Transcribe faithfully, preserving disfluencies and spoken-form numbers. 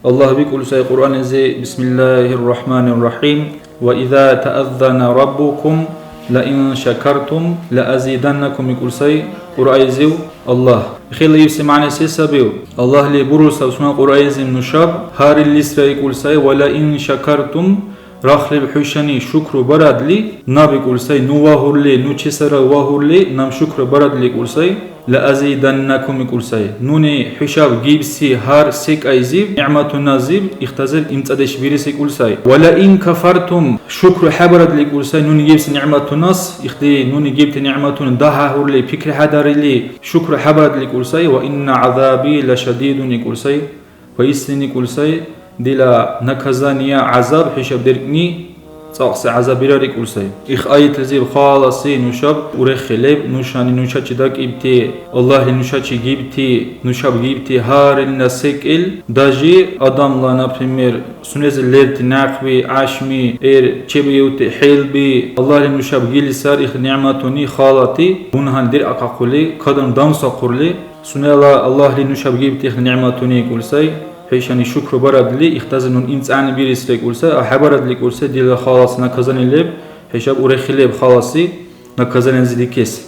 Аллагь викӀули сай Кьуръаннизи: «Бисмиллахир Рахманир Рахим. Ва иза тааззана раббукум ла ин шакартум ла азиданнакум», — викӀули сай Кьуръайзив Аллагь. Ихила ибси мягӀна се сабив? Аллагьли бурули саб сунела Кьуръайзив нушаб, гьариллисра икӀули сай: «Ва ла ин шакартум», рахли хӀушани шукру барадли, наб икӀули сай, ну вагьурли, ну чесара вагьурли, наб шукру барадли икӀули сай, «Ла азиданнакум», икӀули сай. Нуни хӀушаб гибси гьар секӀайзиб нигӀматуназиб ихтазир имцӀадеш бирис икӀули сай. «Ва ла ин кафартум», шукру хӀебарадли икӀули сай, нуни гибси нигӀматунас, ихди нуни гибти нигӀматуни дагьахӀурли, пикрихӀедарили, шукру хӀебарадли икӀули сай. «Ва инна гӀязаби ла шадидун», икӀули сай. Поистине икӀули сай, дила наказание, гӀязаб хӀушаб деркӀни цӀакьси гӀязаб бирар икӀули сай. Их аятлизиб халаси нушаб урехи леб, нушани нушачи дакӀибти, Аллагьли нушачи гибти, нушаб гибти гьарилна секӀил, даже адамла, например, сунези лерти някъби, гӀяшми, гӀер, чебиути хӀелби, Аллагьли нушаб гили сар их нигӀматуни халати, бунагьуни диркьахъули, кадам дамсахъурли, Сунела Аллагьли нушаб гибти ихди нигӀматуни икӀули сай, хӀушани шукру барадли, ихтази нуни имцӀани бирис рикӀули сай, а хӀебарадли икӀули сай, дила халаси наказание леб, хӀушаб урехи леб халаси наказаниези дикес.